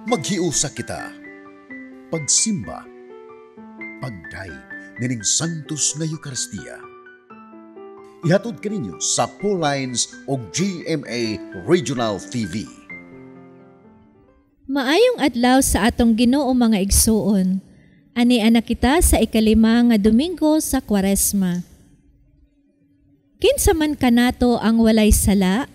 Maghiusa kita. Pagsimba. Pagdayeg nining Santos nga Eucharistia. Ihatod kaninyo sa Paulines o GMA Regional TV. Maayong adlaw sa atong Ginoo, mga igsuon. Ani ana kita sa 5 nga Domingo sa Kwaresma. Kinsa man kanato ang walay sala?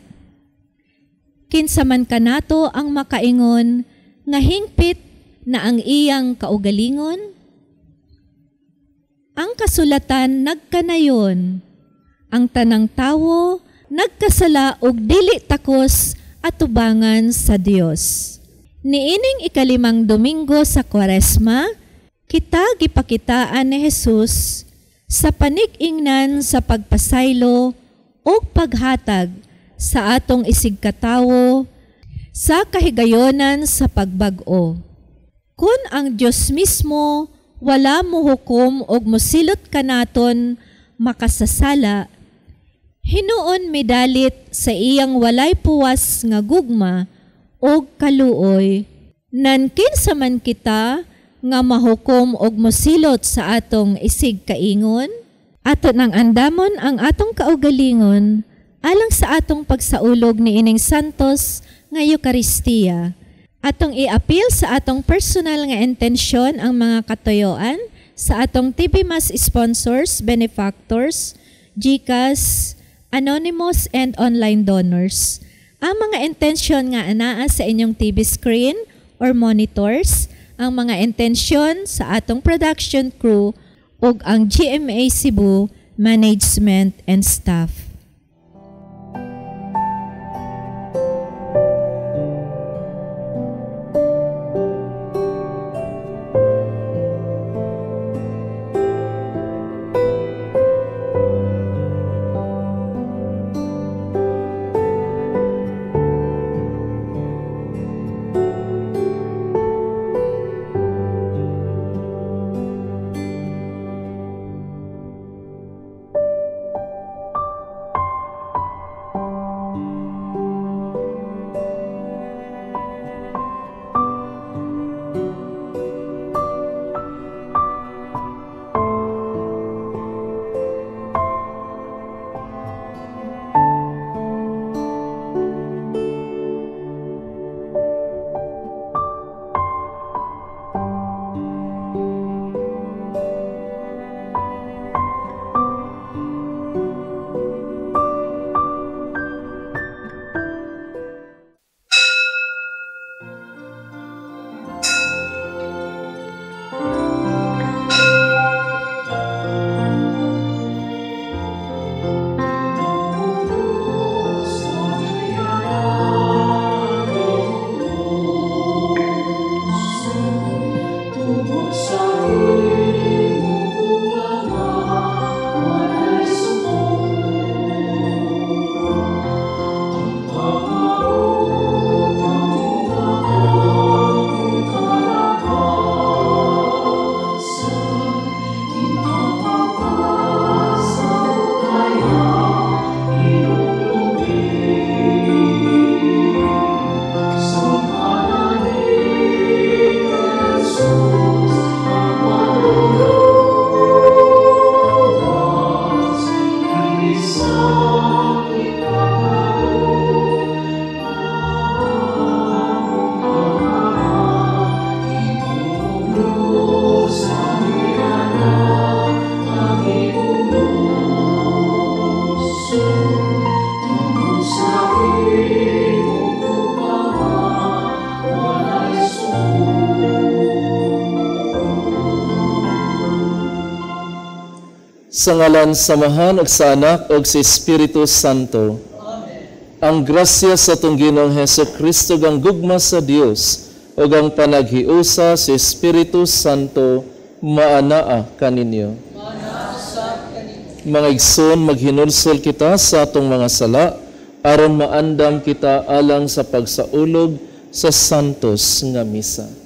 Kinsa man kanato ang makaingon nga hingpit na ang iyang kaugalingon? Ang kasulatan nagkanayon, ang tanang tawo nagkasala og dili takos atubangan sa Dios. Niining 5 Domingo sa Kwaresma, kita gipakitaan ni Jesus sa panig-ingnan sa pagpasaylo ug paghatag sa atong isigkatawo sa kahigayonan sa pagbag-o. Kun ang Dios mismo wala mohukom og mosilot kanaton makasasala, hinuon midalit sa iyang walay puwas nga gugma og kaluoy, nan kinsa man kita nga mahukom og mosilot sa atong isig kaingon? Ato nang andamon ang atong kaugalingon alang sa atong pagsaulog niining Santos nga Eucharistia. Atong iapil sa atong personal nga intensyon ang mga katuyoan sa atong TV Mass sponsors, benefactors, GCash, anonymous and online donors. Ang mga intensyon nga anaa sa inyong TV screen or monitors, ang mga intensyon sa atong production crew ug ang GMA Cebu management and staff. Sa ngalan sa Amahan ug sa Anak ug sa Espiritu Santo. Amen. Ang grasya sa atong Ginoong Hesukristo ug ang gugma sa Dios ug ang panaghiusa sa Espiritu Santo maanaa kaninyo. Mga igsoon, maghinulsol kita sa atong mga sala aron maandam kita alang sa pagsaulog sa Santos nga Misa.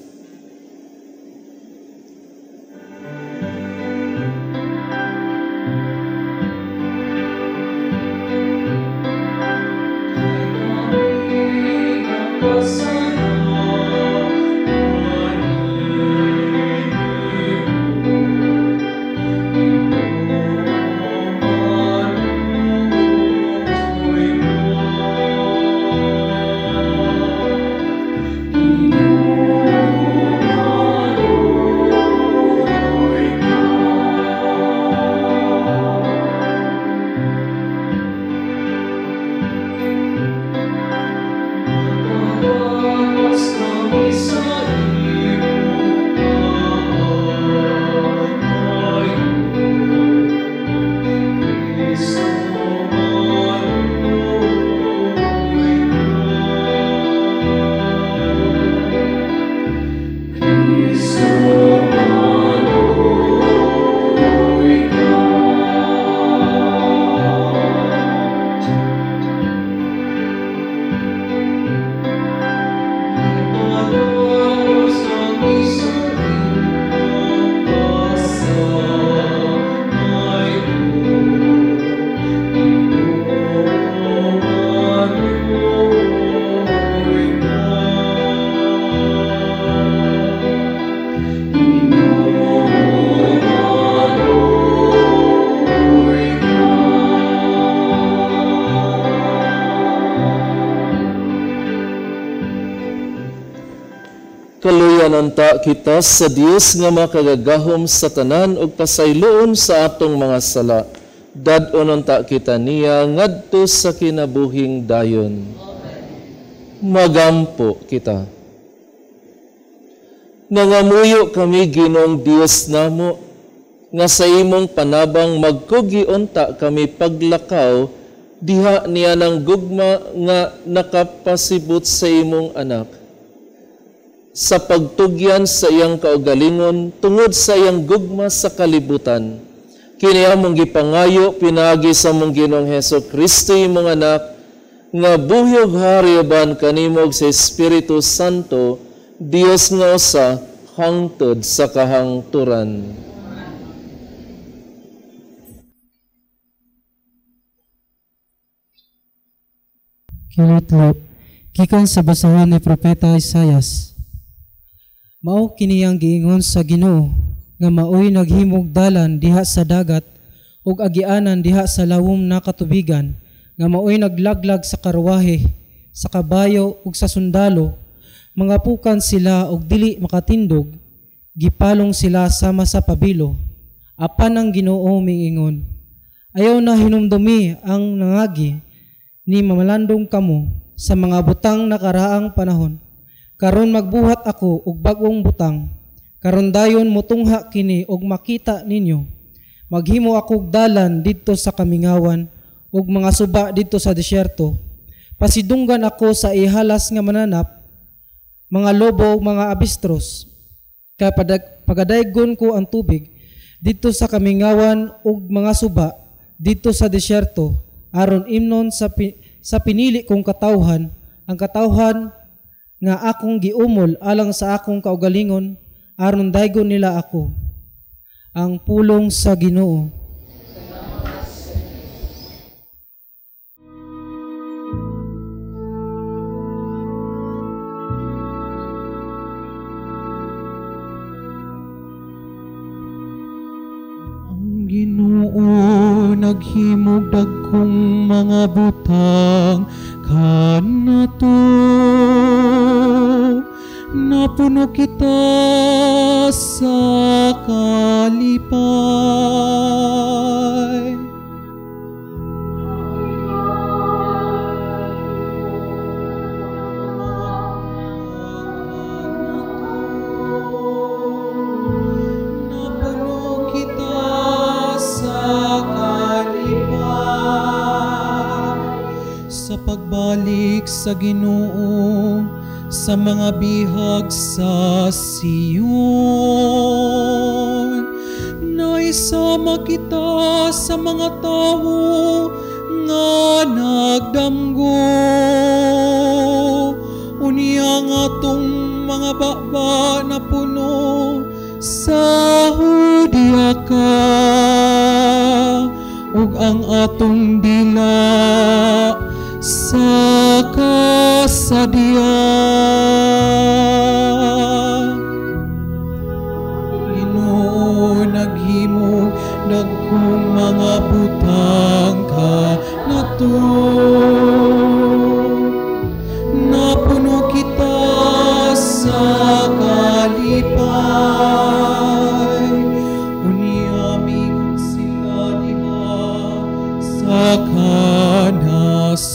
Kaluyan unta kita sa Dios nga makagagahom sa tanan ug pasayloon sa atong mga sala. Dad-on unta kita niya ngadto sa kinabuhing dayon. Magampo kita. Nangamuyo kami, Ginoong Dios namo, nga sa imong panabang magkugi unta kami paglakaw diha niya ng gugma nga nakapasibot sa imong anak. Sa pagtugyan sa iyang kaugalingon tungod sa iyang gugma sa kalibutan. Kini among gipangayo pinaagi sa among Ginoong Hesus Kristo imong anak nga buhi ug hari uban kanimo sa Espiritu Santo, Dios nga usa hangtod sa kahangturan. Kinutlo, gikan sa basahon ni Propeta Isayas. Mao kini ang giingon sa Ginoo nga maoy naghimog dalan diha sa dagat ug agianan diha sa lawom na katubigan, nga maoy naglaglag sa karwahe, sa kabayo ug sa sundalo. Mangapukan sila og dili makatindog, gipalong sila sama sa pabilo. Apan ang Ginoo miingon, ayaw na hinumdumi ang nangagi ni mamalandong kamo sa mga butang nakaraang panahon. Karon magbuhat ako og bag-ong butang. Karon dayon mutungha kini og makita ninyo. Maghimo ako og dalan didto sa kamingawan ug mga suba didto sa disyerto. Pasidunggan ako sa ihalas nga mananap, mga lobo ug mga abistros. Kay pagadaygon ko ang tubig didto sa kamingawan ug mga suba didto sa disyerto, aron imnon sa pinili kong katawhan, ang katawhan nga akong giumol alang sa akong kaugalingon, aron daygon nila ako. Ang pulong sa Ginoo. Ang Ginoo naghimog dagkong mga butang kanato. Napuno kita sa kalipay. Napuno kita sa kalipay. Sa pagbalik sa Ginoo sa mga bihag sa Sion, naisama kita sa mga tawo nga nagdamgo. Unya nga atong mga baba na puno sa Hudiaka, ug ang atong dila sa kasadya. Ginoo naghimo dagkong mga butang kanato. Napuno kita sa kalipay. Unya mingon sila diha sa kanasuran.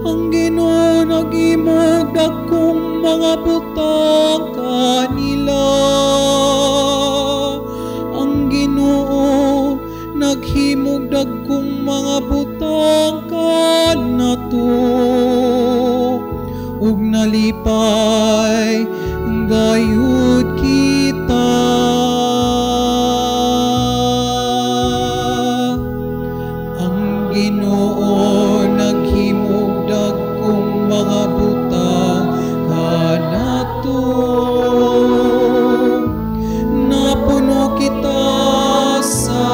Ang Ginoo naghimog dagkong mga butang kanila. Ang Ginoo naghimog dagkong mga butang kanato. Ug nalipay gayud kita. Ang Ginoo naghimog dagkong mga butang kanato. Napuno kita sa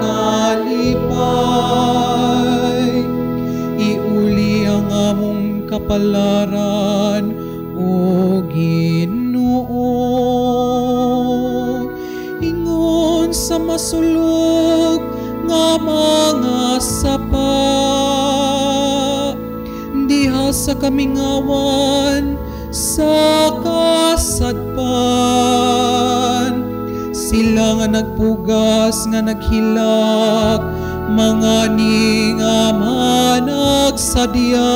kalipay. Iuli ang among kapalaran, o Ginoo. Ingon sa masulog nga mga sapa, diha sa kamingawan Nagpugas nga naghilak, mga ninga managsadya.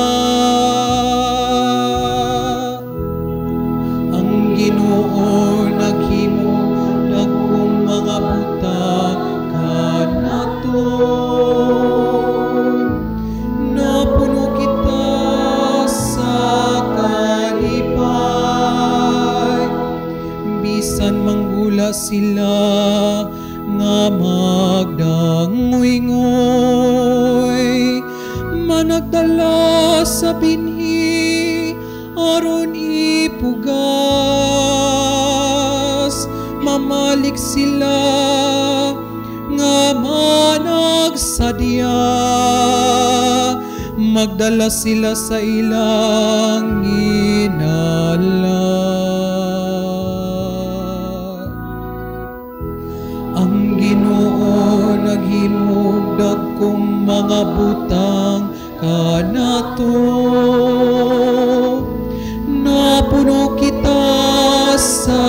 Ang Ginoo naghimo dagkong mga butang kanato. Napuno kita sa kalipay, bisan manggula sila nga magdangoy-ngoy, managdala sa binhi aron ipugas, mamalik sila nga managsadya, magdala sila sa ilang ginala. Ang Ginoo naghimog dagkong mga butang kanato. Napuno kita sa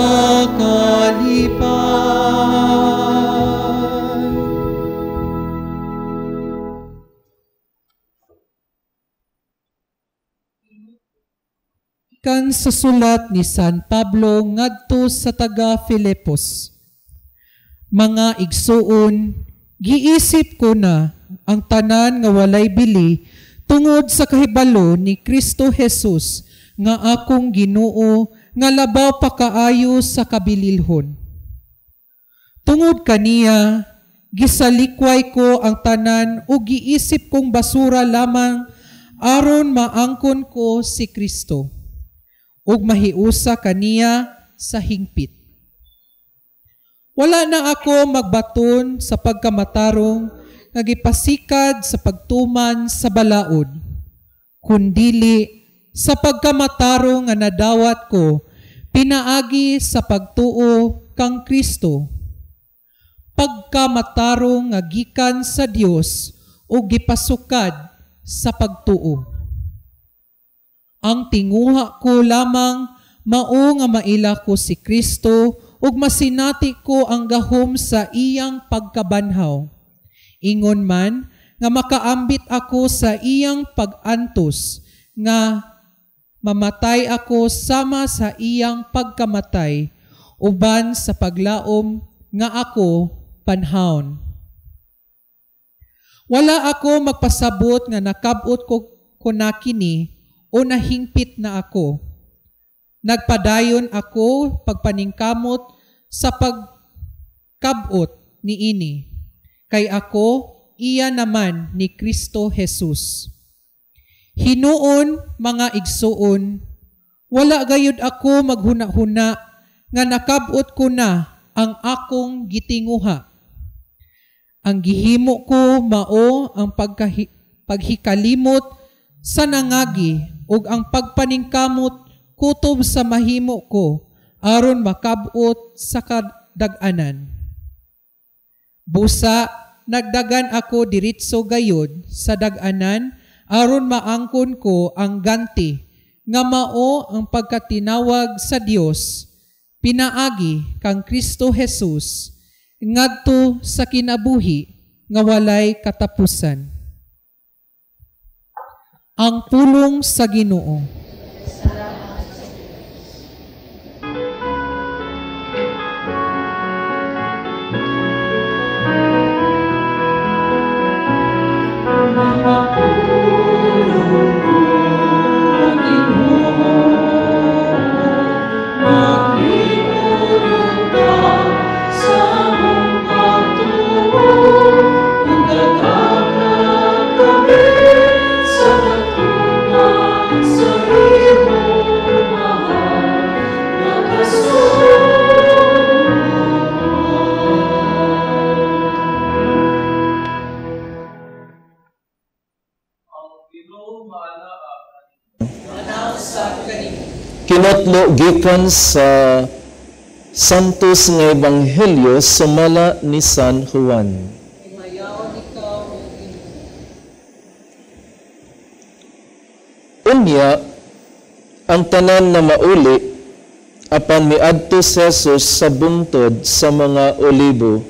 kalipay. Kan sa sulat ni San Pablo ngadto sa taga Filipos. Mga igsuon, giisip ko na ang tanan nga walay bili tungod sa kahibalo ni Kristo Jesus nga akong Ginoo nga labaw pa kaayo sa kabililhon. Tungod kaniya, gisalikway ko ang tanan ug giisip kong basura lamang aron maangkon ko si Kristo ug mahiusa kaniya sa hingpit. Wala na ako magbaton sa pagkamatarong nga gipasikad sa pagtuman sa balaod, kundili sa pagkamatarong nga nadawat ko pinaagi sa pagtuo kang Kristo. Pagkamatarong nga gikan sa Dios ug gipasukad sa pagtuo. Ang tinguha ko lamang mao nga maila ko si Kristo ug masinati ko ang gahom sa iyang pagkabanhaw. Ingon man nga makaambit ako sa iyang pag-antos, nga mamatay ako sama sa iyang pagkamatay, uban sa paglaom nga ako panhaon. Wala ako magpasabot nga nakabot ko na kini o nahingpit na ako. Nagpadayon ako pagpaningkamot sa pagkabot niini, kay ako iya naman ni Kristo Jesus. Hinuon mga igsuon, wala gayud ako maghuna-huna nga nakabot ko na ang akong gitinguha. Ang gihimo ko mao ang paghikalimot sa nangagi ug ang pagpaningkamot kutob sa mahimo ko aron makabot sa kadag-anan. Busa nagdagan ako diretso gayod sa dag-anan aron maangkon ko ang ganti nga mao ang pagkatinawag sa Dios pinaagi kang Kristo Jesus ngadto sa kinabuhi nga walay katapusan. Ang pulong sa Ginoo. Kinatlo gikan sa Santos nga Ebanghelyo sumala ni San Juan. Unya, ang tanan na mauli, Apan miadto si Jesus sa bungtod sa mga olibo.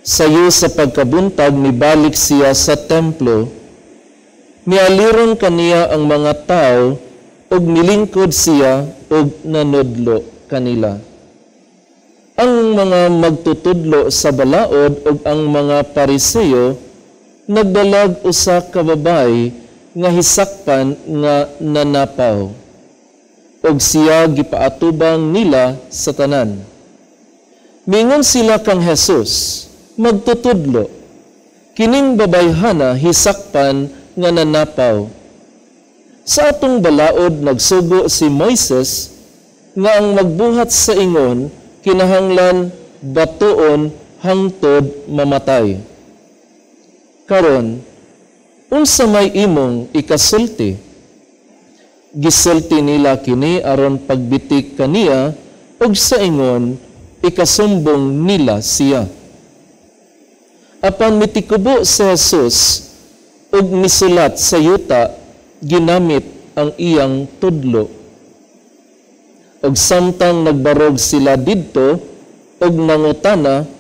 Sayo sa pagkabuntag mibalik siya sa templo. Mialiron kaniya ang mga tao ug milingkod siya ug nanudlo kanila. Ang mga magtutudlo sa balaod ug ang mga Pariseo nagdalag usa ka babay nga hisakpan nga nanapaw, ug siya gipaatubang nila sa tanan. Mingon sila kang Jesus, magtutudlo, kining babayhana hisakpan nga nanapaw. Sa atong balaod nagsugo si Moises nga ang magbuhat sa ingon kinahanglan batuon hangtod mamatay. Karon, unsa may imong ikasulti? Gisulti nila kini aron pagbitik kaniya ug sa ingon ikasumbong nila siya. Apan mitikubo si Jesus ug misulat sa yuta ginamit ang iyang tudlo. Ug samtang nagbarog sila didto ug nangutana,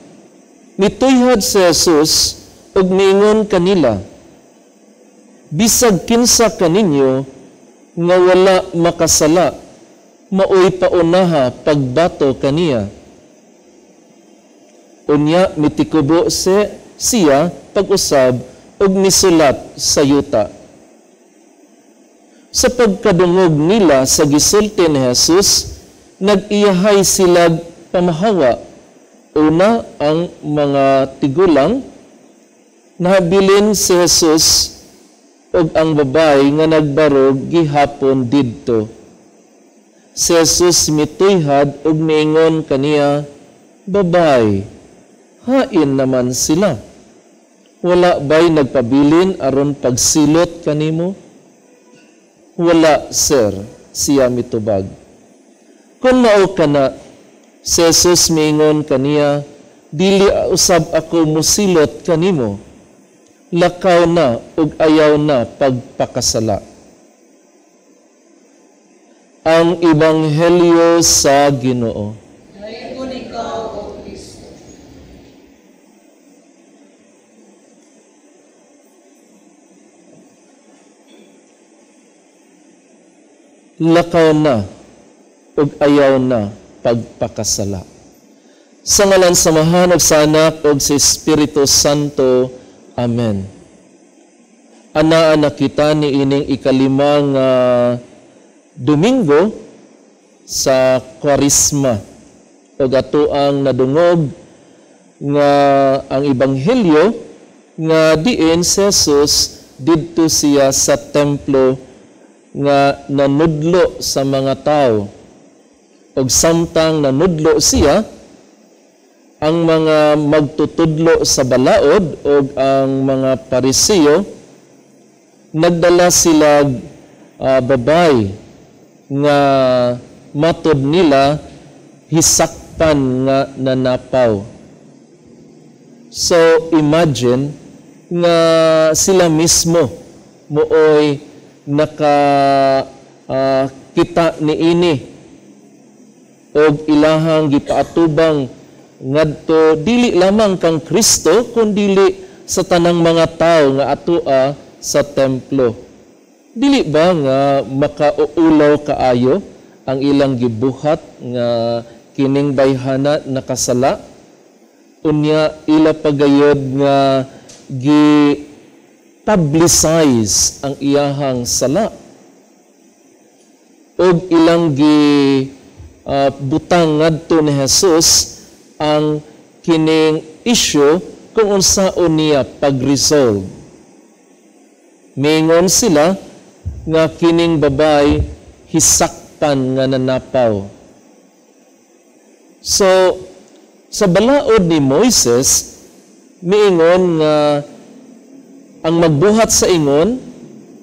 mituyhad si Jesus ug miingon kanila, bisag kinsa kaninyo nga wala makasala, maoy paunaha pagbato kaniya. Unya mitikubo siya pag-usab ug misulat sa yuta. Sa pagkadungog nila sa gisulti ni Jesus, nag-iyahay sila pamahawa. Una, ang mga tigulang, nahabilin si Jesus ug ang babay nga nagbarog gihapon didto. Si Jesus mituyhad ug miingon kaniya, babay, hain naman sila. Wala ba'y nagpabilin aron pagsilot kanimo? Wala, sir, siya mitubag. Kung mao ka na, si Jesus miingon kaniya, dili usab ako musilot kanimo. Lakaw na ug ayaw na pagpakasala. Ang Ebanghelyo sa Ginoo. Dayon ikaw, O Kristo. Lakaw na ug ayaw na pagpakasala. Sa ngalan sa Amahan ug sa Anak ug sa Espiritu Santo. Amen. Anaa na kita ni ining ikalimang Domingo sa Kwaresma ug atoang nadungog nga ang ebanghelyo nga diin si Jesus didto siya sa templo nga nanudlo sa mga tao. Og samtang nanudlo siya, ang mga magtutudlo sa balaod o ang mga Pariseo, nagdala sila babay nga matod nila hisakpan nga nanapaw. So imagine nga sila mismo mooy naka kita niini og ilahang gipaatubang ngadto dili lamang kang Kristo kundili sa tanang mga tawo nga atoa sa templo. Dili ba nga makauulaw kaayo ang ilang gibuhat nga kining bayhana nakasala? Unya ila pagayod nga gi publicize ang iyahang sala og ilang gi butang ngadto ni Jesus ang kining issue kung unsaon niya pag-resolve. Mingon sila nga kining babay hisakpan nga nanapaw. So sa balaod ni Moises, miingon nga ang magbuhat sa ingon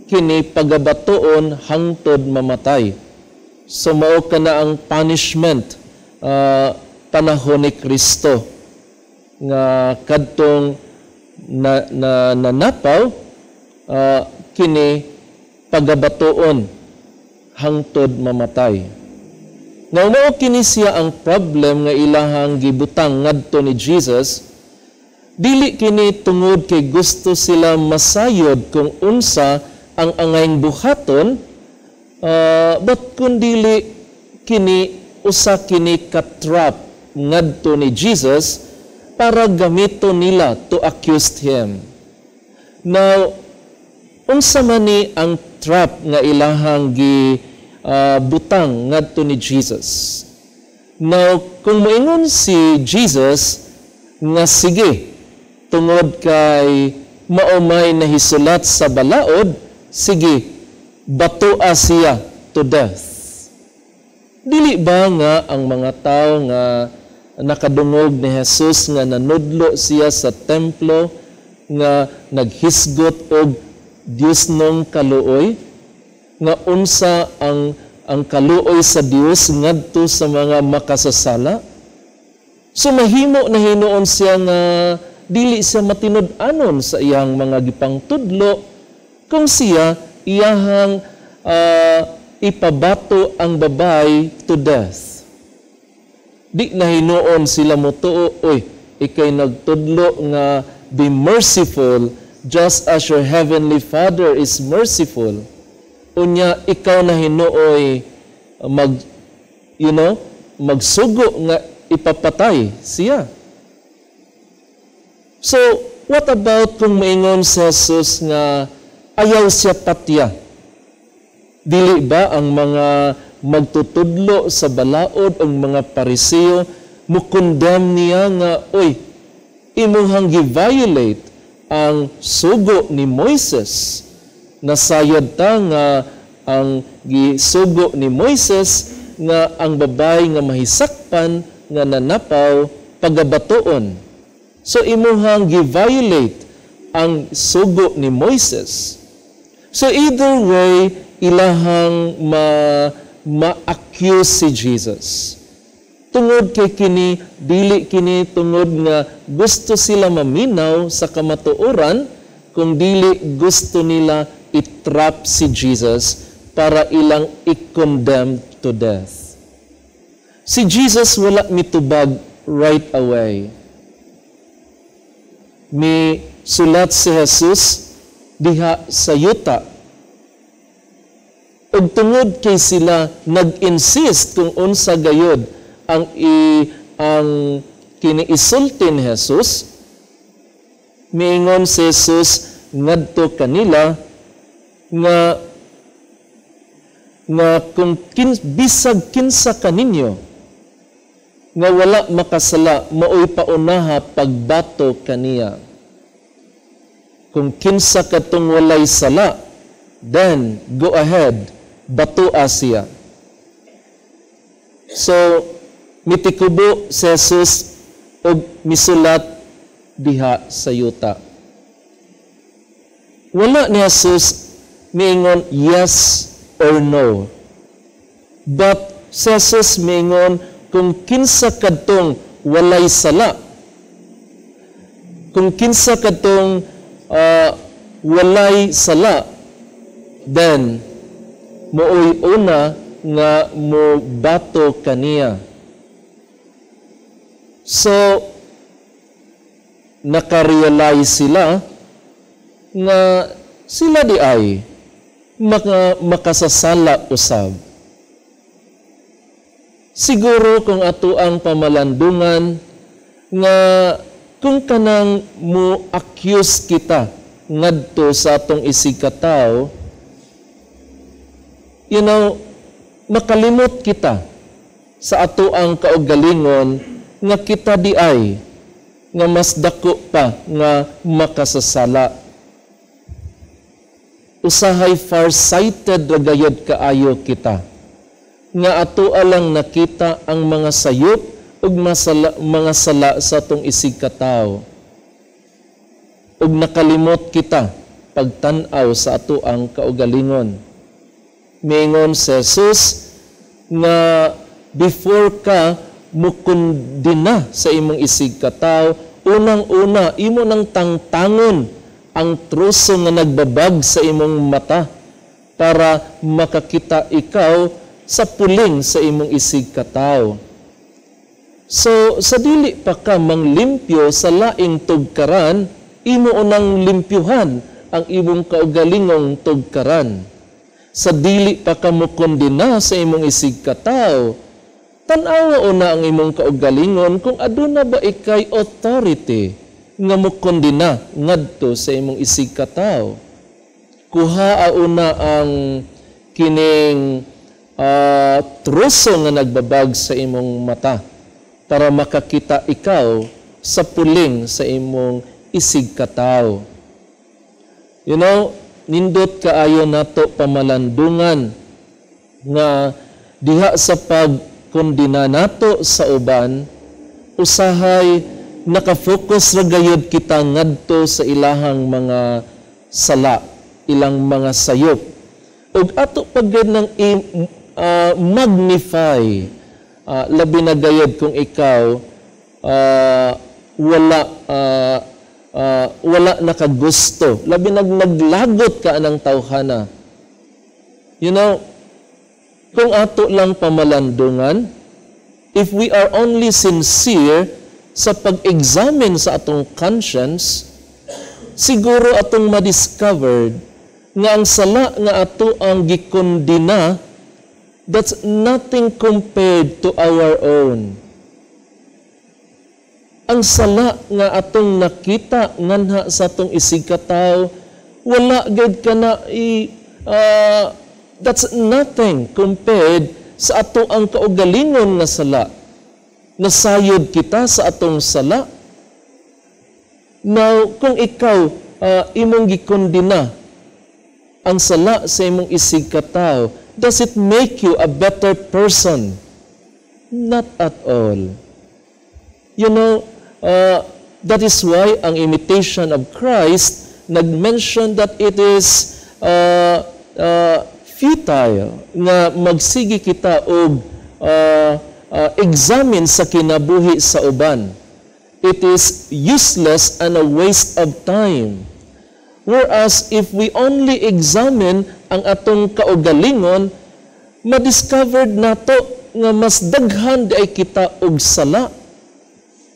kini pagabatoon hangtod mamatay. So mao kana ang punishment panahon ni Kristo nga kadtong nananapaw kini pagabatoon hangtod mamatay. Now, mao kini siya ang problem nga ilahang gibutang ngadto ni Jesus. Dili kini tungod kay gusto sila masayod kung unsa ang angayng buhaton, but kun dili kini usa kini ka-trap ngadto ni Jesus para gamito nila to accuse him. Now, unsa man ni ang trap nga ilahang gi butang ngadto ni Jesus? Now, kung moingon si Jesus nga sige, tungod kay maumay nahisulat sa balaod, sige, batoa siya to death. Dili ba nga ang mga tao nga nakadungog ni Jesus nga nanudlo siya sa templo nga naghisgot og Dios nong kaluoy, nga unsa ang kaluoy sa Dios ngadto sa mga makasasala? So mahimo na hinuon siya nga dili siya matinud-anon sa iyang mga gipangtudlo kung siya iyahang ipabato ang babay to death. Di na hinuon sila motuo, "Oy, ikay nagtudlo nga be merciful just as your heavenly Father is merciful. Unya ikaw na hinuoy mag you know, magsugo nga ipapatay siya." So, what about kung maingon si Jesus nga ayaw siya patya? Dili ba ang mga magtutudlo sa balaod, ang mga Pariseo, mo-condemn niya nga, "Oy, imuhang gi-violate ang sugo ni Moises"? Nasayod ta nga ang gisugo ni Moises nga ang babay nga mahisakpan nga nanapaw pagabatoon. So imuhang gi-violate ang sugo ni Moises. So either way, ilahang ma-accuse si Jesus. Tungod kay kini, dili kini tungod nga gusto sila maminaw sa kamatuoran, kung dili gusto nila i-trap si Jesus para ilang i-condemn to death. Si Jesus wala mitubag right away. Mi sulat si Jesus diha sa yuta. Ug tungod kay sila nag-insist kung unsa gayod ang kiniisulti ni Jesus, miingon si Jesus ngadto kanila nga kung bisag kinsa kaninyo nga wala makasala, maoy paunaha pagbato kaniya. Kung kinsa katong walay sala, then go ahead, batoa siya. So, mitikubo si Jesus og misulat diha sa yuta. Wala ni Jesus miingon yes or no. But si Jesus miingon kung kinsa kadtong walay sala, kung kinsa kadtong walay sala, then mooy una nga mo bato kaniya. So, nakarealize sila nga sila di ay makasasala usab. Siguro kung ato ang pamalandungan nga kung kanang mo accuse kita ngadto sa atong isig katawo, makalimot kita sa ato ang kaugalingon nga kita di ay nga mas dako pa nga makasasala. Usahay far-sighted ra gayod kaayo kita nga ato alang nakita ang mga sayop ug mga sala sa atong isig katawo. Ug nakalimot kita pagtan-aw sa ato ang kaugalingon. Mingon si Jesus nga before ka mukundina sa imong isig katawo, unang-una imo nang tangtangon ang troso nga nagbabag sa imong mata para makakita ikaw sa puling sa imong isig katawo. So, sa dili pa ka manglimpyo sa laing tugkaran, imo unang limpyuhan ang imong kaugalingong tugkaran. Sa dili pa ka mokondena sa imong isig katawo, tan-awa una ang imong kaugalingon kung aduna ba ikay authority nga mokondena ngadto sa imong isig katawo. Kuha una ang kining troso nga nagbabag sa imong mata para makakita ikaw sa puling sa imong isig katawo. You know, nindot kaayo nato pamalandungan nga diha sa pagkondena nato sa uban, usahay nakafocus ra gayud kita ngadto sa ilahang mga sala, ilang mga sayop. Ug ato pag ng magnify, labi na gayud kung ikaw wala nakagusto, labi nag naglagot ka anang tawhana. You know, kung ato lang pamalandungan, if we are only sincere sa pag-examine sa atong conscience, siguro atong madiscovered nga ang sala nga ato ang gikondena, that's nothing compared to our own. Ang sala nga atong nakita nganha sa atong isig katawo, wala gid ka na that's nothing compared sa ato ang kaugalingon nga sala. Nasayod kita sa atong sala. Now, kung ikaw imong gikondena ang sala sa imong isig katawo, does it make you a better person? Not at all. You know, that is why ang Imitation of Christ nag-mention that it is futile nga magsige kita og examine sa kinabuhi sa uban. It is useless and a waste of time. Whereas if we only examine ang atong kaugalingon, madiscovered nato nga mas daghan di ay kita og sala.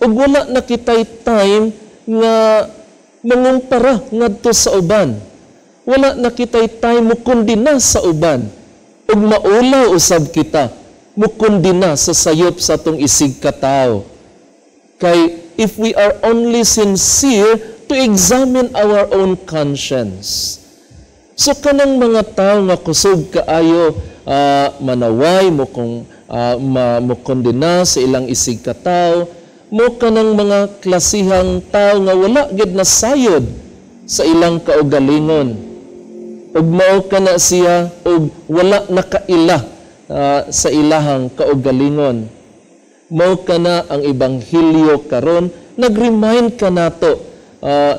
Ug wala na kitay time nga mangumpara ngadto sa uban. Wala na kitay time mukondena sa uban. Ug maulaw usab kita mukondena sa sayop sa atong isig katawo. Kay if we are only sincere to examine our own conscience. So kanang mga tao nga kusog kaayo manaway mo kung mukondena sa ilang isig katawo, mo kanang mga klasihang tao nga wala gid nasayod sa ilang kaugalingon. Ug mao kana siya og wala nakaila sa ilahang kaugalingon. Mao kana ang ebanghelyo karon nag-remind kanato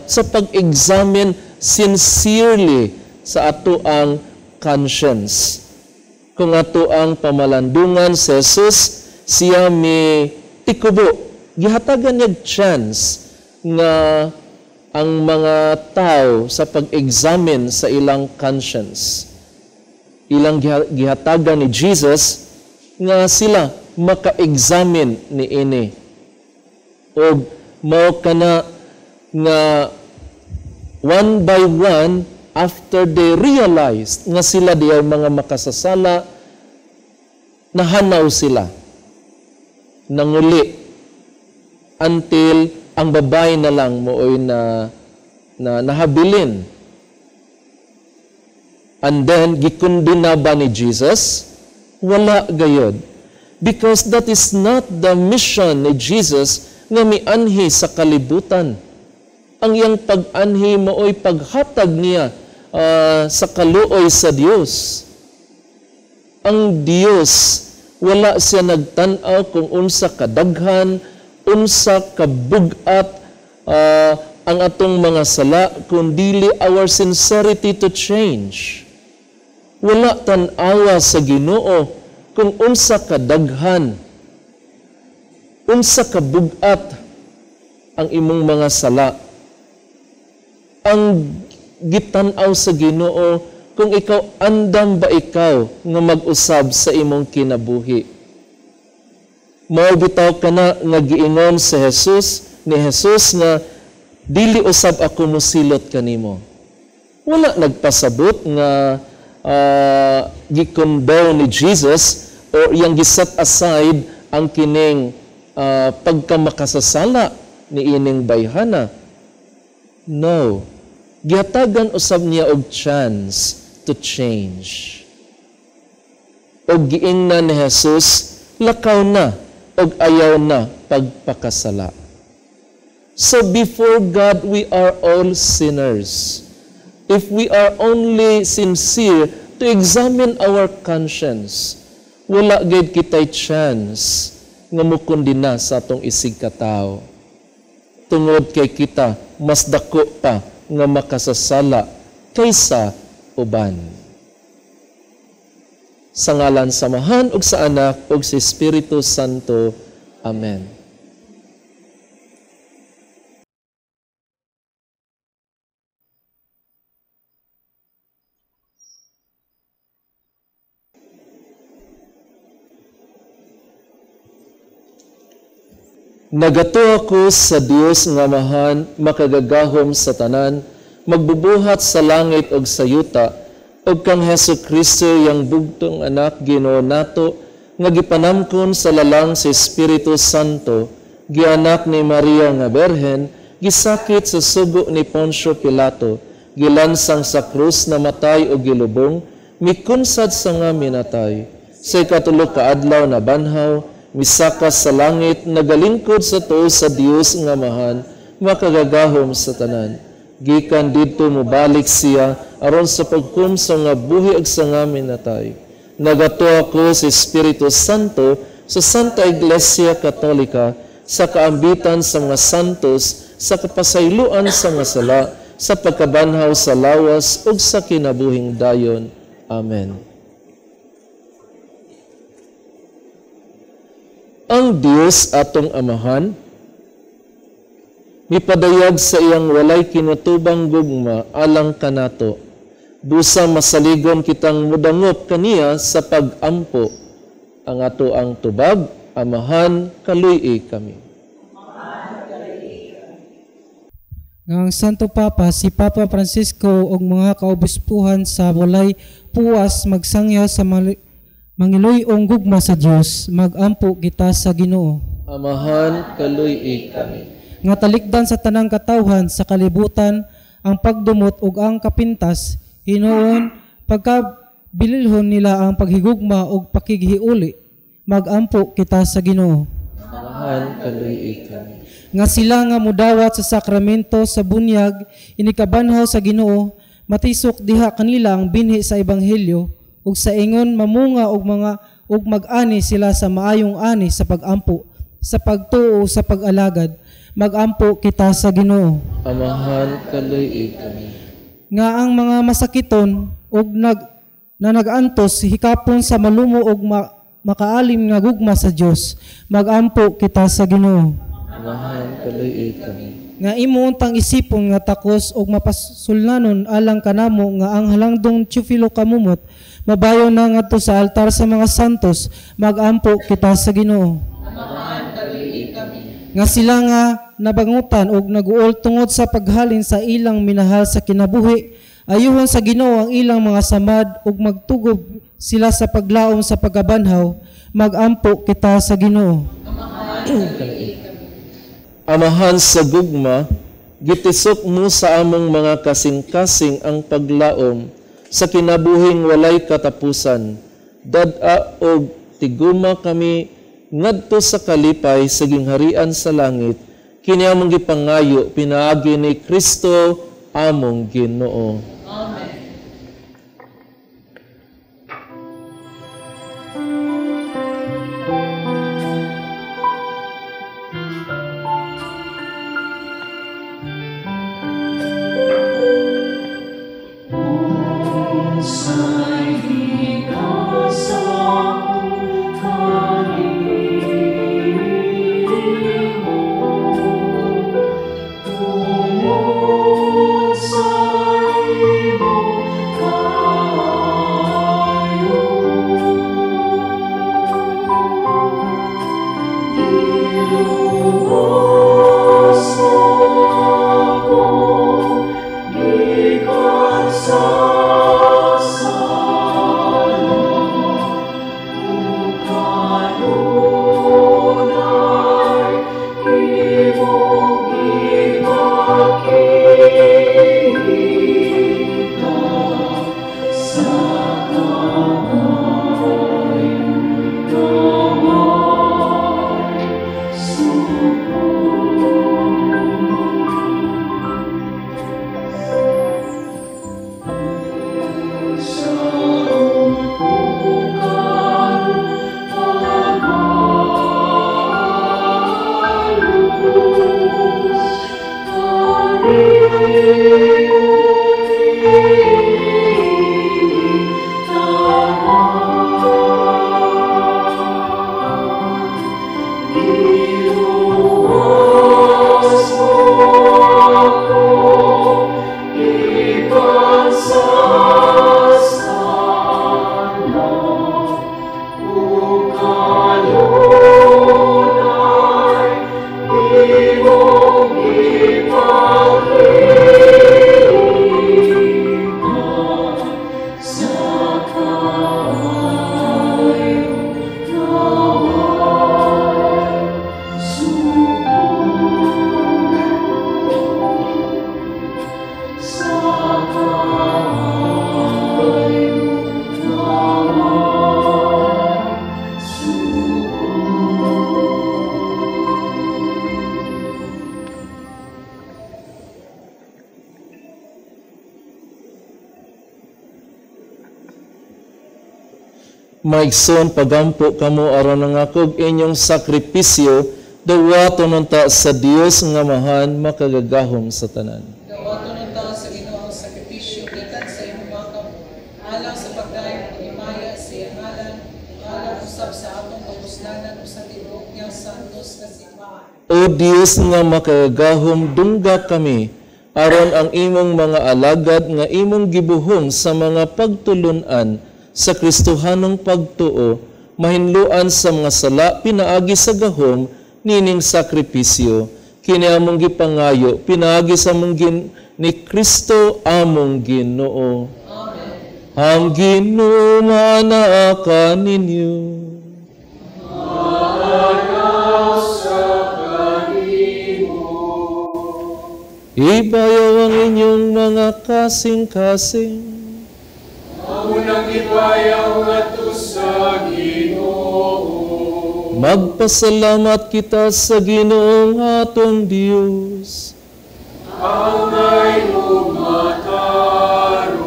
sa pag-examine sincerely sa ato ang conscience. Kung ato ang pamalandungan sa Jesus, siya mi tikubo. Gihatagan niya chance nga ang mga tao sa pag-examine sa ilang conscience. Ilang gihatagan ni Jesus nga sila maka-examine ni ini. Og mao kana nga one by one, after they realized nga sila di ay mga makasasala, nahanaw sila, nanguli, until ang babae na lang mooy na nahabilin. And then, gikundina ba ni Jesus? Wala gayod. Because that is not the mission ni Jesus nga mianhi sa kalibutan. Ang iyang pag-anhi mooy paghatag niya sa kaluoy sa Dios. Ang Dios, wala siya nagtan-aw kung unsa kadaghan, unsa kabugat ang atong mga sala, kundili our sincerity to change. Wala tan-awa sa Ginoo kung unsa kadaghan, unsa kabugat ang imong mga sala. Ang gitan-aw sa Ginoo kung ikaw andam ba ikaw nga mag-usab sa imong kinabuhi. Mao bitaw kana nga giingon sa Jesus ni Jesus nga dili usab ako mosilot kanimo. Wala nagpasabot nga gikondone ni Jesus o iyang giset aside ang kining pagkamakasasala ni ining bayhana. No. Gihatagan usab niya og chance to change. Og giingnan ni Jesus, lakaw na og ayaw na pagpakasala. So before God, we are all sinners. If we are only sincere to examine our conscience, wala gid kitay chance nga mukundina sa atong isig katawo. Tungod kay kita mas dako pa nga makasasala kaysa uban. Sa ngalan sa Amahan ug sa Anak ug sa Espiritu Santo. Amen. Nagatuo ako sa Dios nga Amahan, makagagahom sa tanan, magbubuhat sa langit ug sa yuta, ug kang Hesus Kristo yang bugtong anak Ginoo nato, nga gipanamkon sa lalang sa Espiritu Santo, gianak ni Maria nga Berhen, gisakit sa sugo ni Poncio Pilato, gilansang sa krus, namatay ug gilubong, mikunsad sa nga minatay. Sa ikatulo ka adlaw na banhaw, misaka sa langit, nagalingkod sa tuo sa Dios nga Amahan, makagagahom sa tanan. Gikan didto mobalik siya aron sa pagkum sa nga buhi ug sa nga minatay. Nagatuo ako sa Espiritu Santo, sa Santa Iglesia Katolika, sa kaambitan sa mga santos, sa kapasayloan sa mga sala, sa pagkabanhaw sa lawas ug sa kinabuhing dayon. Amen. Ang Dios atong Amahan mipadayag sa iyang walay kinatubang gugma alang kanato. Busa masaligon kitang mudangop kaniya sa pag-ampo. Ang ato ang tubag, Amahan, kaluy-i kami. Nga ang Santo Papa, si Papa Francisco ug mga kaobispuhan sa walay puwas magsangya sa mangiluy-ong gugma sa Dios, magampo kita sa Ginoo. Amahan, kaluy-i kami. Nga talikdan sa tanang katawhan sa kalibutan ang pagdumot ug ang kapintas, hinuon pagkabililhon nila ang paghigugma ug pakighiuli, magampo kita sa Ginoo. Amahan, kaluy-i kami. Nga sila nga mudawat sa sakramento sa bunyag, inikabanhaw sa Ginoo, matisok diha kanila ang binhi sa ebanghelyo, ug sa ingon mamunga og mga ug mag-ani sila sa maayong ani sa pag-ampo, sa pagtuo, sa pag-alagad. Magampo kita sa Ginoo. Amahan, kaluy-i kami. Nga ang mga masakiton ug nag-antos hikapon sa malumo ug makaalim nga gugma sa Dios, magampo kita sa Ginoo. Amahan, kaluy-i kami. Nga imo untang isipon nga takos ug mapasulnanon alang kanamo nga ang halangdong Teofilo kamumot mabayo na ngadto sa altar sa mga santos, magampo kita sa Ginoo. Nga sila nga nabangutan og naguol tungod sa paghalin sa ilang minahal sa kinabuhi, ayuhon sa Ginoo ang ilang mga samad ug magtugob sila sa paglaom sa pagkabanhaw, magampo kita sa Ginoo. Amahan sa gugma, gitisok mo sa among mga kasing-kasing ang paglaom sa kinabuhing walay katapusan. Dad-a og tiguma kami ngadto sa kalipay sa gingharian sa langit. Kini among gipangayo pinaagi ni Kristo among Ginoo. Amen. Sa Maigsoon, pagampo kamo aron nangakog inyong sakripisyo, dawaton unta sa Dios nga Amahan makagagahom sa tanan. Dawaton unta sa Ginoo ang sakripisyo gikan sa imong mga kamot, alang sa pagdayon ug himaya sa iyang ngalan, alang usab sa atong kapuslanan ug sa tibuok niyang santos nga simbahan. O Dios nga makagagahom, dungga kami aron ang imong mga alagad nga imong gibuhong sa mga pagtulun-an sa Kristohanong pagtuo, mahinluan sa mga sala pinaagi sa gahom nining sakripisyo. Kini among gipangayo pinaagi sa among ni Kristo among Ginoo. Amen. Ang Ginoo manaa kaninyo. Ibayaw ang inyong mga kasing-kasing. Unang ibayaw ngadto sa Ginoo. Magpasalamat kita sa Ginoong atong Dios. Angay ug matarong.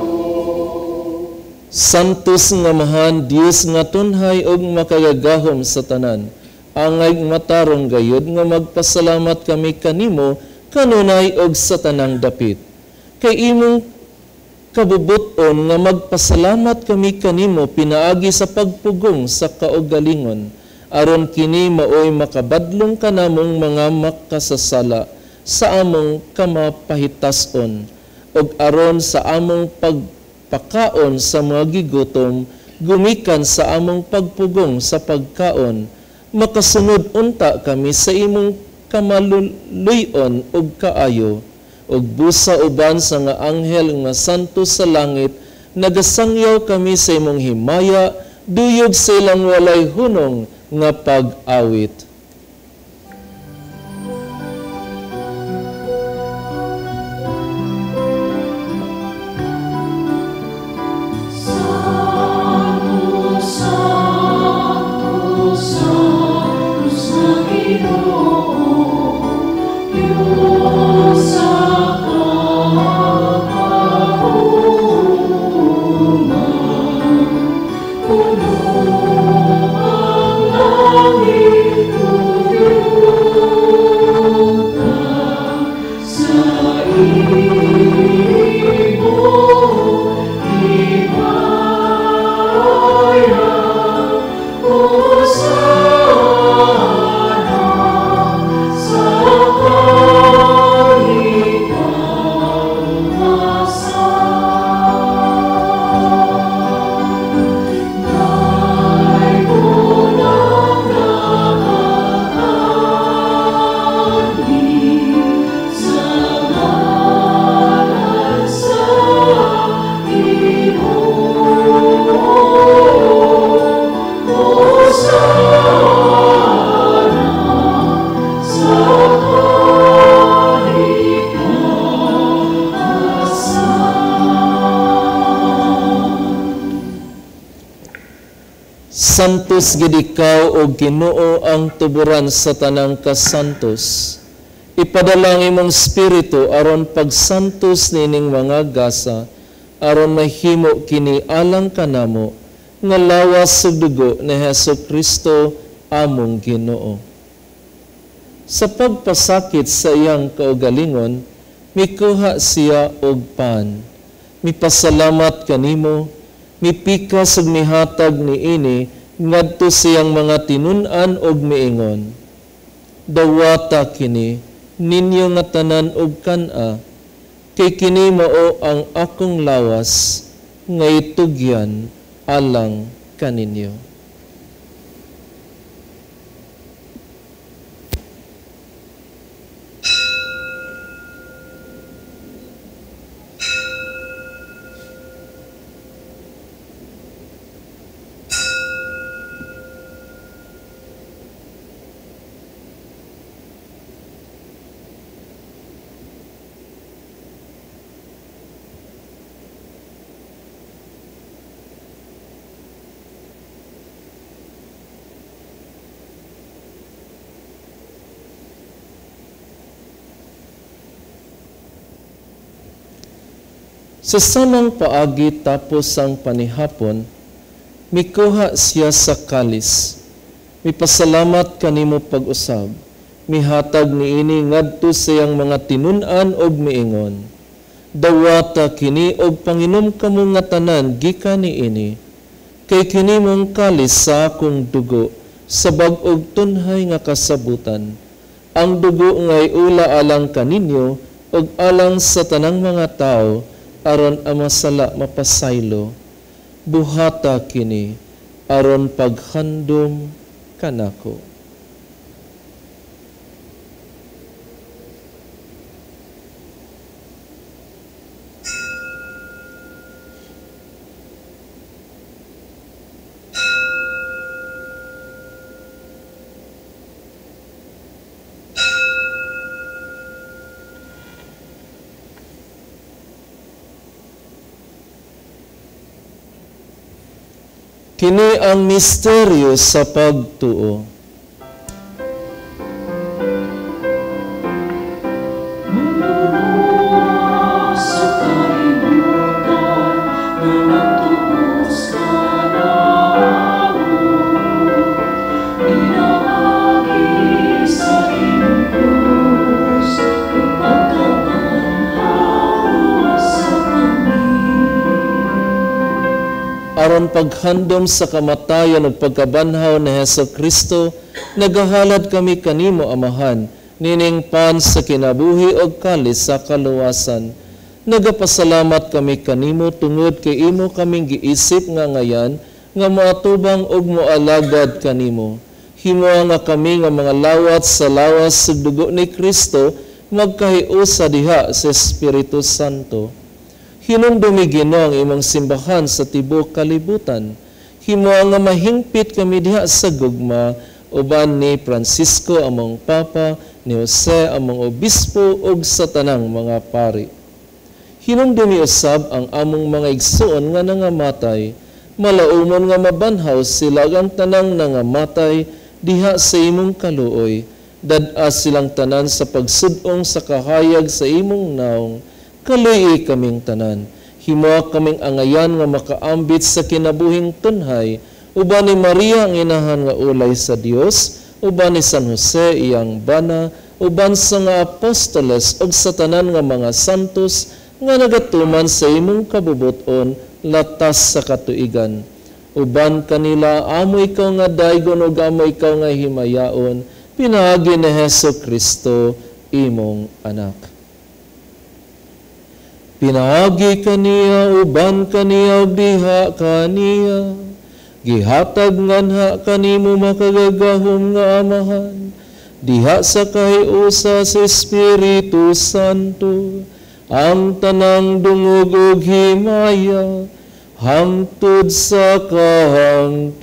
Santos nga Amahan, Dios nga tunhay ug makagagahom sa tanan. Angay matarong gayud nga magpasalamat kami kanimo kanunay og sa tanang dapit. Kay imong kabubuton nga magpasalamat kami kanimo pinaagi sa pagpugong sa kaugalingon, aron kini maoy makabadlong kanamong mga makasasala sa among kamapahitason, ug aron sa among pagpakaon sa mga gigutom, gumikan sa among pagpugong sa pagkaon, makasunod unta kami sa imong kamaluluyon ug kaayo, ug busa uban sa nga anghel nga santo sa langit, nagasangyaw kami sa imong himaya, duyog sa ilang walay hunong nga pag-awit. Santo, Santo, Santo sa Ginoo, Diyos sa kakahuman, puno ang langit ug yuta sa imong himaya. Hosana sa kalikasan. Kay unang nakaagi Santos gid ikaw o Ginoo ang tuburan sa tanang kasantos. Ipadala ang imong espiritu aron pagsantos nining mga gasa, aron mahimo kini alang kanamo nga lawas ug dugo ni Hesus Kristo among Ginoo. Sa pagpasakit sa iyang kaugalingon, mikuha siya og pan. Mipasalamat kanimo, mipikas ug mihatag niini ngadto siyang mga tinun-an og miingon. Dawata kini ninyo nga tanan og kan-a, kay kini mao ang akong lawas nga itugyan alang kaninyo. Sa samang paagi tapos ang panihapon, mikuha siya sa kalis. Mipasalamat kanimo pag-usab. Mihatag niini ngadto sa iyang mga tinun-an og miingon. Dawata kini og panginom kamo nga tanan gikan niini. Kay kini mong kalis sa akong dugo sa bag-og tunhay nga kasabutan. Ang dugo ngay ula alang kaninyo og alang sa tanang mga tawo aron ang masala mapasaylo. Buhata kini aron paghandom kanako. Kini ang misteryo sa pagtuo. Aron paghandom sa kamatayan ug pagkabanhaw ni Hesus Kristo, nagahalad kami kanimo, Amahan, nining pan sa kinabuhi og kalis sa kaluwasan. Nagapasalamat kami kanimo tungod kay imo kaming giisip nga ngayan nga moatubang og moalagad kanimo. Himoa nga kami nga mga lawat sa lawas ug dugo ni Kristo magkahiusa diha sa Espiritu Santo. Hinumdumi Ginoo ang imong simbahan sa tibuok kalibutan. Himoa nga mahingpit kami diha sa gugma uban ni Francisco among Papa, ni Jose among Obispo ug sa tanang mga pari. Hinumdumi usab ang among mga igsoon nga nangamatay, malaumon nga mabanhaw sila ang tanang nangamatay diha sa imong kaluoy. Dad-a silang tanan sa pagsud-ong sa kahayag sa imong naong. Kaluoy kaming tanan, himoa kaming angayan nga makaambit sa kinabuhing tunhay, uban ni Maria ang inahan nga ulay sa Dios, uban ni San Jose iyang bana, uban sa nga apostoles ug sa tanan nga mga santos nga nagatuman sa imong kabubuton latas sa katuigan. Uban kanila amo ikaw nga daygon ug amo ikaw nga himayaon, pinaagi ni Hesus Kristo imong anak. Pinaagi kaniya, uban kaniya, ug diha kaniya. Gihatag nganha kanimo makagagahom nga Amahan, diha sa kahiusa sa Espiritu Santo, ang tanang dungog ug himaya, hangtod sa kahangturan.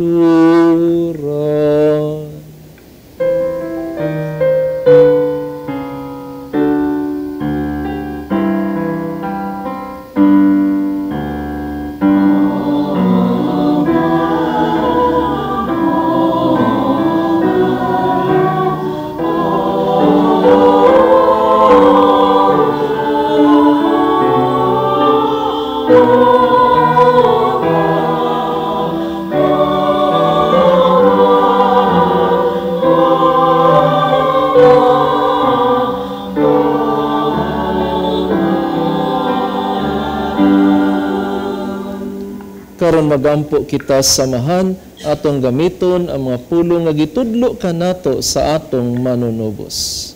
magampo kita samahan atong gamiton ang mga pulong nga gitudlo kanato sa atong manunubos.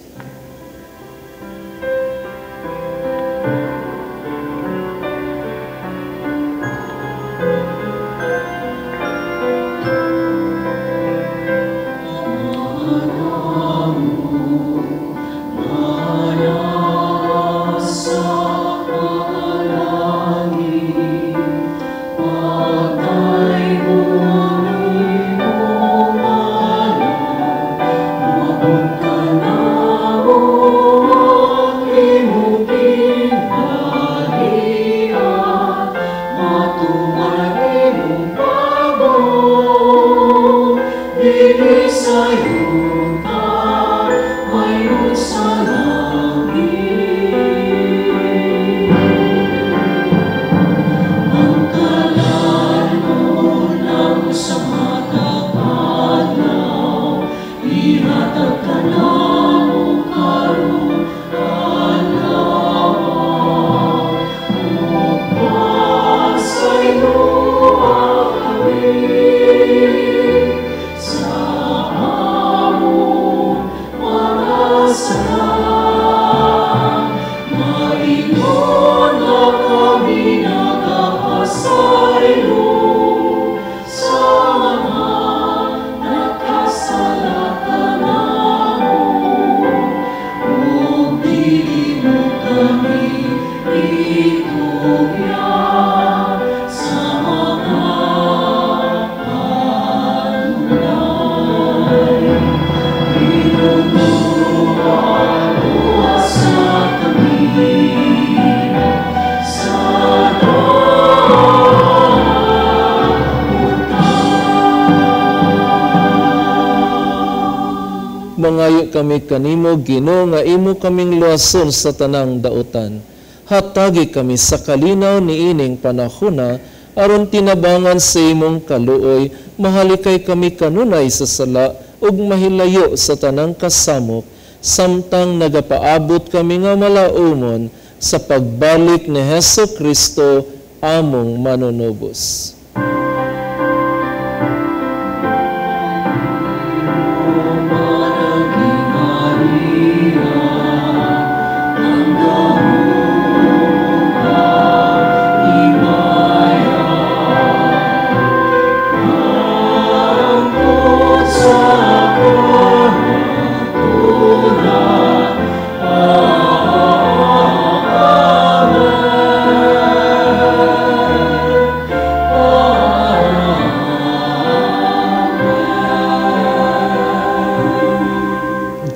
Mangayo kami kanimo, Ginoo, nga imo kaming luwason sa tanang dautan. Hatagi kami sa kalinaw niining panahona, aron tinabangan sa imong kaluoy, mahalikay kami kanunay sa sala ug mahilayo sa tanang kasamok, samtang nagapaabot kami nga malaumon sa pagbalik ni Hesus Kristo among manunubos.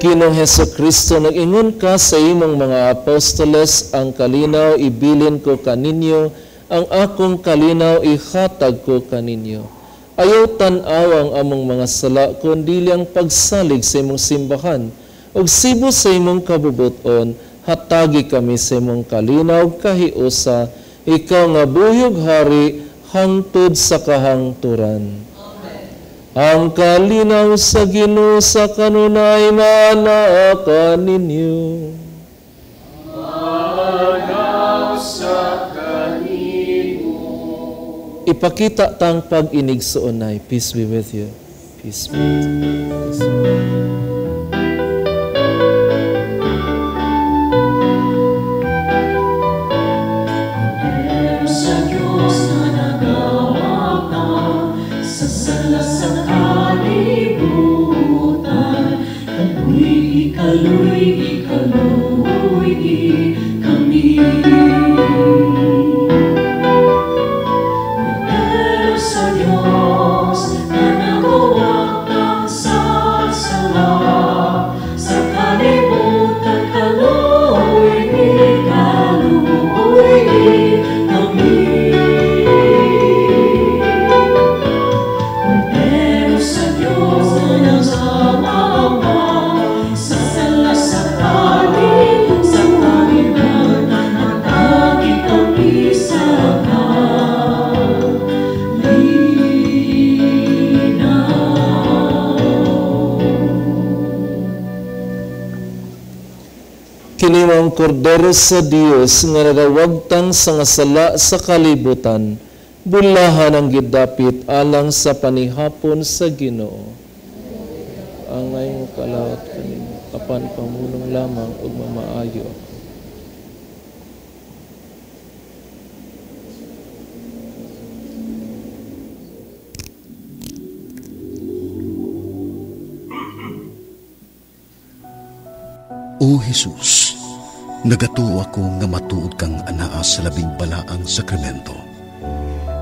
Ginoong Hesukristo, nag-ingon ka sa imong mga apostoles, ang kalinaw ibilin ko kaninyo, ang akong kalinaw ihatag ko kaninyo. Ayaw tan-aw ang among mga sala, kundi ang pagsalig sa imong simbahan. Ug sibo sa imong kabubuton, hatagi kami sa imong kalinaw kahiusa, ikaw nga buhyog hari, hangtod sa kahangturan. Ang kalinaw sa Ginoo sa kanunay maanaa kaninyo. Maanaa sa kanimo. Ipakita tang pag-inig sa unay. Peace be with you. Peace be with you. Peace be with you. Kini ang kordero sa Dios nga nagawagtang sa nga sala sa kalibutan. Bulahan ang gidapit alang sa panihapon sa Ginoo. Angay mo kalawat kanimo, apan pamulong lamang ug mamaayo ako. O Jesus, nagatuo ako nga matuod kang anaa sa labing balaang sakramento.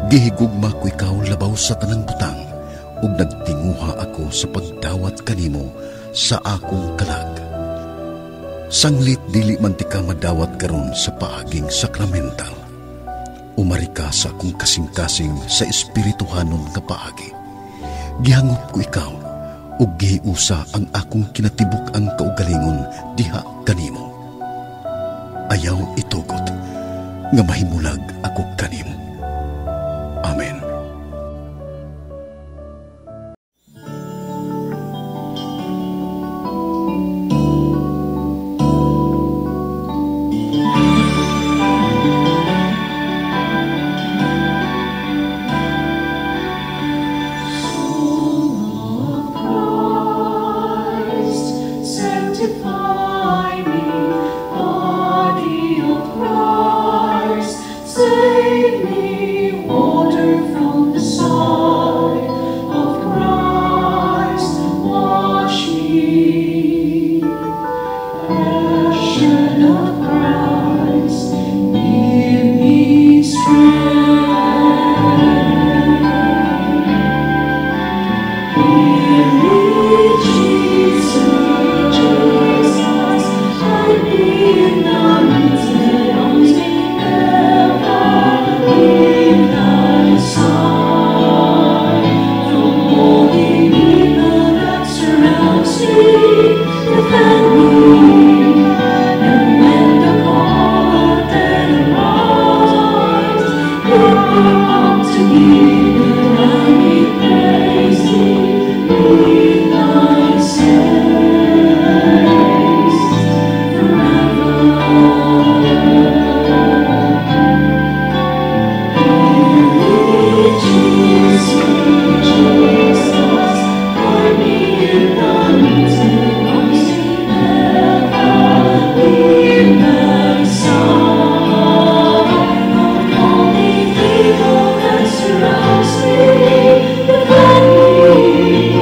Gihigugma ko ikaw labaw sa tanang butang ug nagtinguha ako sa pagdawat kanimo sa akong kalag. Sanglit dili man tika madawat karon sa paaging sakramental. Umari ka sa akong kasing-kasing sa espirituhanon nga paagi. Gihangop ko ikaw ug gihiusa ang akong kinatibuk-ang kaugalingon diha kanimo. Ayaw itugot nga mahimulag ako kanimo. Amen. Sanctify me, body of Christ, save me, water from the side of Christ, wash me. Passion of Christ, give me strength. Give me Jesus, Jesus, hide me in the midst that arms may ever leave thy side. From all the evil that surrounds me, defend me. And when the call of death arrives, bid me come to thee, that I may praise thee with thy saints forever. Give me Jesus, Jesus, hide me in the midst that arms may ever leave thy side. From all the evil that surrounds me, defend me.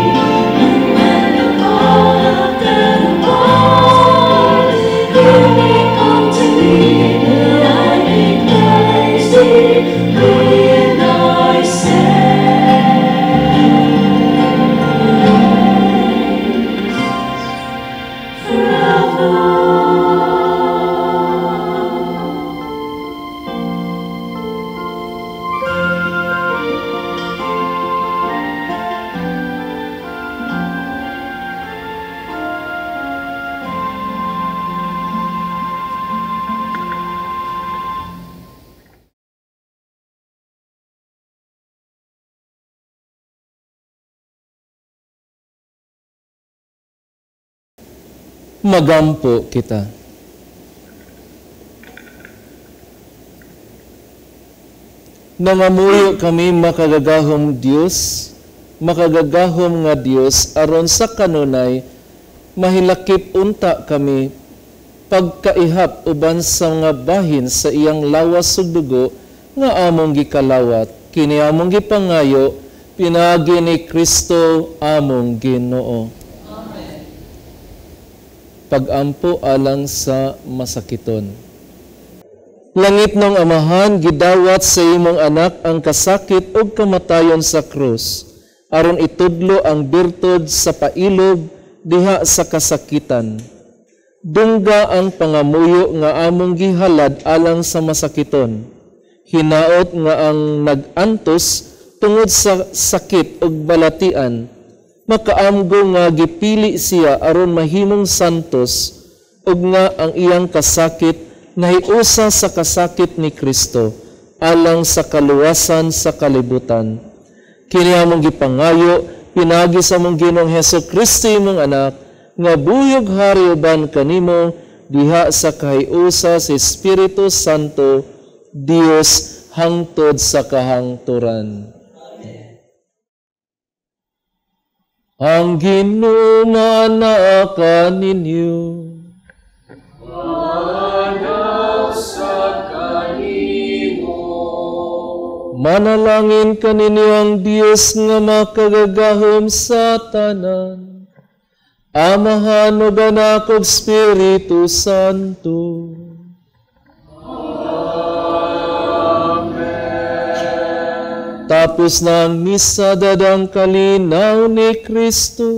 And when the call of death arrives, bid me come to thee, that I may praise thee with thy saints forever. Magampo kita. Nangamuyo kami makagagahom Dios, makagagahom nga Dios aron sa kanunay mahilakip unta kami pagkaihap uban sa mga bahin sa iyang lawas ug dugo nga among gikalawat. Kini among gipangayo pinaagi ni Kristo among Ginoo. Pagampo alang sa masakiton. Langit ng Amahan, gidawat sa imong anak ang kasakit ug kamatayon sa krus, aron itudlo ang birtud sa pailob diha sa kasakitan. Dungga ang pangamuyo nga among gihalad alang sa masakiton. Hinaot nga ang nag-antos tungod sa sakit ug balatian, makaamgo nga gipili siya aron mahimong santos ug nga ang iyang kasakit nahiusa sa kasakit ni Kristo alang sa kaluwasan sa kalibutan. Kini among gipangayo pinaagi sa among Ginoong Hesus Kristo imong anak nga buyog hari uban kanimo diha sa kahiusa sa Espiritu Santo, Dios hangtod sa kahangturan. Ang Ginoo naa kaninyo. Manalangin kaninyo ang Dios nga makagagahom sa tanan, Amahan ug Anak ug Espiritu Santo. Amen. Tapos na ang misa, dadang kalinaw ni Kristo.